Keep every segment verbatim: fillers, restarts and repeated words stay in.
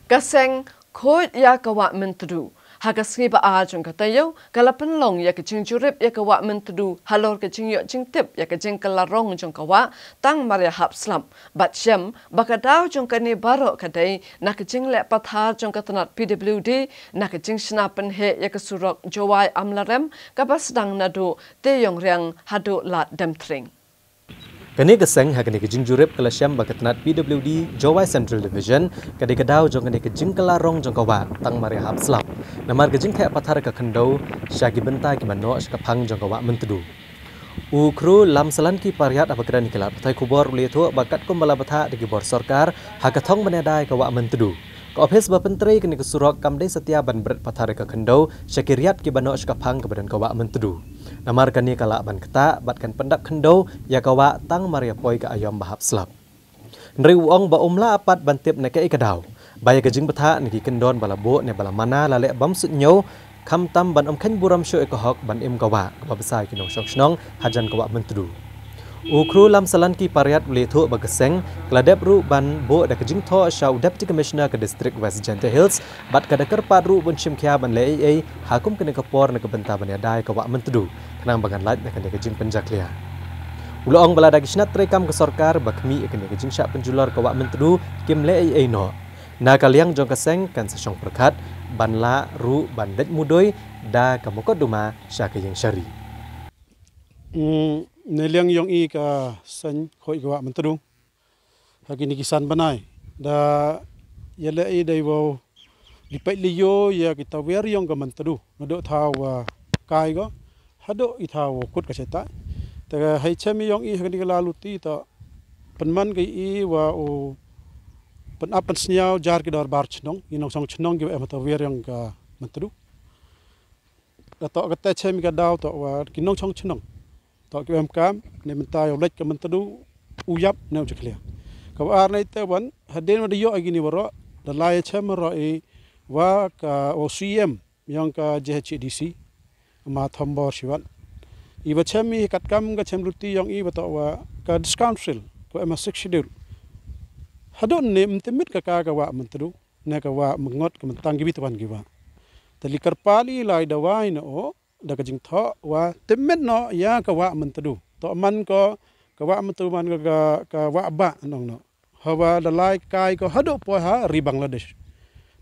Ka seng khuid ïa ka wah Myntdu ha ka sngi ba ar jong ka taïew ka la pynlong ïa ka jingjurip ïa ka wah Myntdu halor ka jingïoh jingtip ïa ka jingkylla rong jong ka wah tang mar ïa hap slap. Bad shem ba ka daw jong kane baroh ka dei na ka jingleh pathar jong ka tnat P W D na ka jingshna pynheh ïa ka surok Jowai Amlarem kaba sdang naduh Teiïongriang haduh Lad Demthring. Kane ka seng ha kane ka jingjurip ka la shem ba ka tnat P W D Jowai Central Division ka dei ka daw jong kane ka jingkylla rong jong ka wah tang mar ïa hap slap. Namar ka jingtheh pathar ka khyndew sha ki bynta kiba noh sha ka phang jong ka wah Myntdu. U Khru Lamsalanki Pariat haba kren ïa ki lad pathai khubor u la ïathuh ba katkum ba la bthah da ki bor sorkar ha ka thong ban ïada ïa ka wah Myntdu, ka ophis ba pyntrei kane ka surok kam dei satia ban bret pathar ïa ka khyndew sha ki riat kiba noh sha ka phang kaba don ka wah Myntdu. Namar kane ka lah ban ktah bad kan pyndap khyndew ïa ka wah tang mar ïa poi ka aïom ba hap slap. Hynrei u ong ba um lah pat ban tip na kaei ka daw ba ïa ka jingbthah na ki kyndon ba la buh ne ba la mana la leh bym suidñiew, khamtam ban ym kheiñ burom shuh ïa ka hok ban im ka wah kaba bsa ïa ki nongshong shnong hajan ka wah Myntdu. U Khru Lamsalanki Pariat u la ïathuh ba ka seng ka la dep ruh ban buh da ka jingthoh sha u Deputy Commissioner ka District West Jaintia Hills bad ka da kyrpad ruh ban shim khia ban leh ei ei ha kum kane ka por na ka bynta ban ïada ïa ka wah Myntdu khnang ba ngan lait na kane ka jingpynjakhlia. U la ong ba lada ki shnat treikam ka sorkar ba khmih ïa kane ka jingshah pynjulor ka wah Myntdu kim leh ei ei noh. Na ka liang jong ka seng kan sa shong pyrkhat ban lah ruh ban leit mudui da ka mukotduma sha ka ïing shari. Mm, na liang ïong i ka seng khuid ka wah Myntdu ha kine ki san bnai da ïaleh i dei wow lipait lio ïa ki tawiar ïong ka Myntdu naduh thaw wa kai ko haduh i thaw wa kut ka shaitai. Te ha i chem ïong i ha kine ki la luti to pynman ka i wa u pynap pynsñiaw jar ki dorbar chnong, i nongshong chnong ki wa em ha tawiar ïong ka Myntdu. Ka to ka te chem ka daw to wa ki nongshong chnong to ki wa em kam ne mynta ïa u leit ka Myntdu u ïap ne u jakhlia. Ka wa ar ne te wan hadien wa da ïoh agi ni waroh da lai chem waroh i wa ka o C M ïong ka J H D C ma Thombor Shiwan. I wa chem i katkam ka chem luti ïong i wa to wa ka District Council ko em ha Sixth Schedule. Hadon ne mtymit ka ka ka wa Myntdu ne ka wa myngot ka myntang ki wi twan ki wa. Te li kyrpad i lai da wai no o da ka jingthoh wa tymit noh ïa ka wah Myntdu. To man ko ka wah Myntdu man ko ka, ka wah ba nong noh. Hawa da lai kai ko haduh poi ha ri Bangladesh.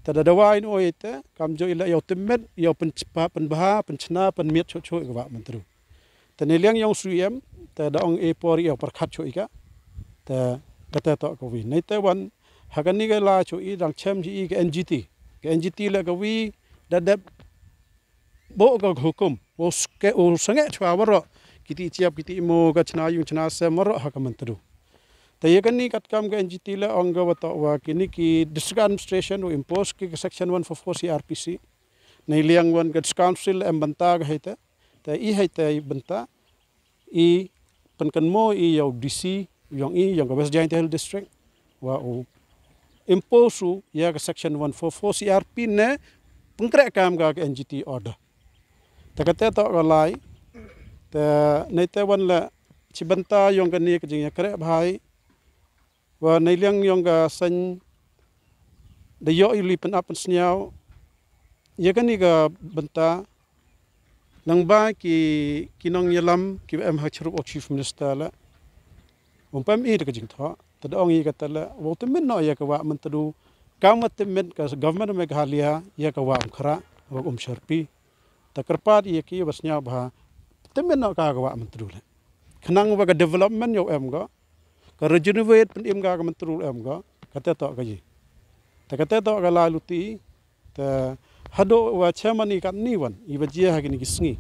Te da dawai no ite kam jo ila ïa u tymit ïa u pynchpa pynbha pynchna pynmiat chuh chuh ka wah Myntdu. Te ne liang ïong sui em te da ong e por ïa u pyrkhat chuh ika. Te kata to ka wi. Nei te wan ha kani ka la chuh i dang chem ji i ka N G T. Ka N G T la ka wi da dep bo ka hukum u ske u sangeh chwa waroh kiti chiap kiti mo ka chna yung chna sem waroh ha ka Myntdu. Te ïa kani katkam ka N G T la ong ka wa to wa kini ki district administration u impose ki ka section one four four C R P C. Nei liang wan ka district council em bynta ka hei te. Te i hei te bynta i pynkynmo i ïa u D C ïong i ïong ka West Jaintia Hills District wa u impose u ïa ka section one four four C R P ne pynkreh kam ka, ka N G T order. Te kata to ka lai te nei te wan la chi bynta ïong kani ka jingïakreh bhai wa nei liang ïong ka seng da ïoh i li pynap pynsñiaw ïa kani ka bynta nang ba ki ki nongïalam ki em ha chrup o chief minister la um pam i da ka jingthoh te da ong i kata la wa u tymit noh ïa ka wah Myntdu kam wa tymit ka government Meghalaya ïa ka wah um khrah wa um sharpi. Te kyrpad ïa ki wa sñiaw bha tymit noh ka ka wah Myntdu la khnang wa ka development ïa u em go ka regenerate pynim ka ka Myntdu em go kata to ka ji. Te kata to ka la luti te haduh wa chairman i katni wan i wa jia ha kini ki sngi.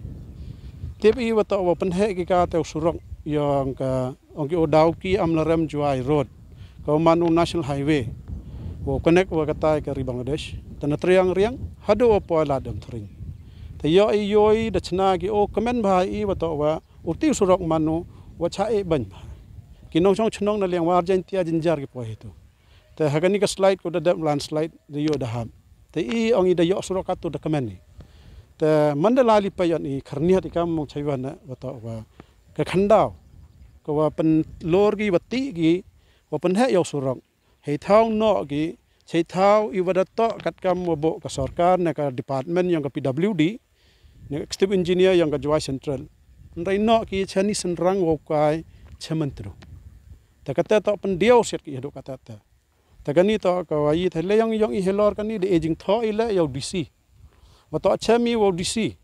Tip i wa to wa pynheh ki ka te u surok ïong ka ong ki u Dawki Amlarem Jowai Road ka u man u National Highway wa u connect wa katai ka ri Bangladesh te na Triang Riang haduh wa poi Lad Demthring. Te ïoh i ïoh i da chna ki u kmen bha i wa to wa u ti u surok man u wa cha e bany bha. Ki nongshong chnong na liang war Jaintia jinjar ki poi hitu. Te ha kani ka slide ko da dep landslide da ïoh da hap. Te i ong i da ïoh surok katu da kmen i. Te man da la li pa ïon i kharniat i kam mong chaiwa na wa to wa ka khandaw ka wa pynlor ki wa ti ki wa pynheh ïa u surok. Hei thaw noh ki Chei thaw i wa da toh katkam wa buh ka sorkar ne ka department yong ka P W D ne executive engineer yong ka Jowai Central. Nrai noh ki chani senrang wa ukai chemen tru. Ta kata toh pendiaw siat ki yadu kata ta. Ta kani toh ka wa yi ta le yong yong i helor kani de ejing thoh i le yow D C. Wa toh chemi wow D C.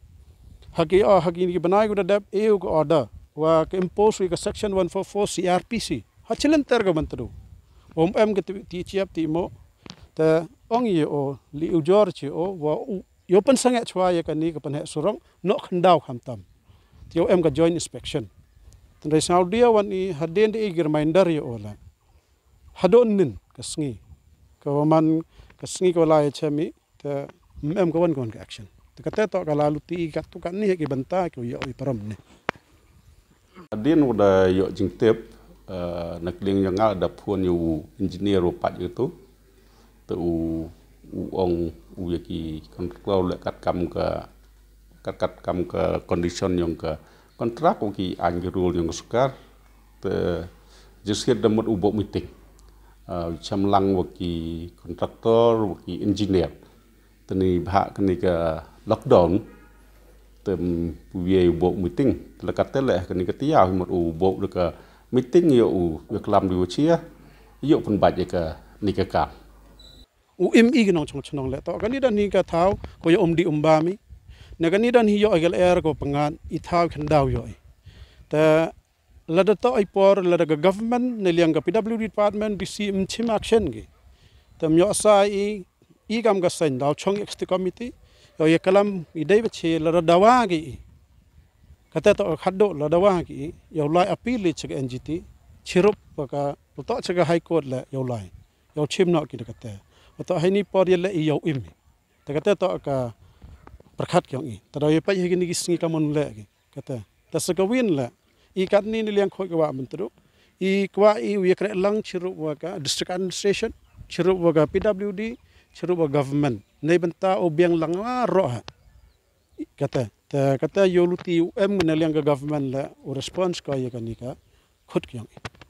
Haki o haki ni benai ku da dep eu ka order wa ka impose wi ka section one four four C R P C. Ha chilenter ka mentru. Om em ka ti chiap ti mo. Ta ong ye o li ujor chi o wa u yo pen sangat chwa ya kani ka pen hek surong nok khendaw kham tam. Ti o em ka joint inspection. Tendai saudia wan i hadin de i reminder ye o la. Hadon nin ka sngi ka waman ka sngi ka wala ya chemi. Te em ka wan ka wan ka action te kate toh ka lalu ti ka tu ka ni ki benta ki yo i param ni. Adin u da yo jingtip na kling yo nga da phone yo engineer u pat yo tu. Te u u ong u ya ki contractor le kat kam ka kat kat kam ka condition yong ka contract u ki ang ki rule yong ka sukar. Te jisir da mut u bok meeting. Cham lang wa ki contractor wa ki engineer. Teni bha keni ka lockdown. Tem wiai u bok meeting. Te la kate le keni ka tiaw hi mut u bok de ka meeting yo u yo kelam di wachia. Yo pun baj ka ni ka kam. U im i ki nong chong chnong le to kani dan hi ka thaw ko yo um di um ba mi. Ne kani dan hi yo agel er ko pengat i thaw khen daw yo i. Te lada toh i por lada ka government ne liang ka P W D department bisi mchim action ki. Tem yo sa i i kam ka sen daw chong executive committee yo ye kalam i dei bache lada dawa ki i. Kate toh ka khaddo lada wa ki i yo lai appeal li chaka N G T chirup ka toh chaka high court le yo lai yo chim no ki kate. Toh hai ni por ye le i yo im. Te kate toh ka perkhat ki yong i. Te daw ye paj hi ki ni ki sngi ka mon le ki. Kate ta sa ka win la i kat ni ni liang khoi ka wa mentru i kwa i u ya kre lang chirup wa ka district administration chirup wa ka P W D chirup wa government nei benta u biang lang wa ro ha. Kate te kate yo luti u em ne liang ka government la u response ka ya ka ni ka khut ki yong i.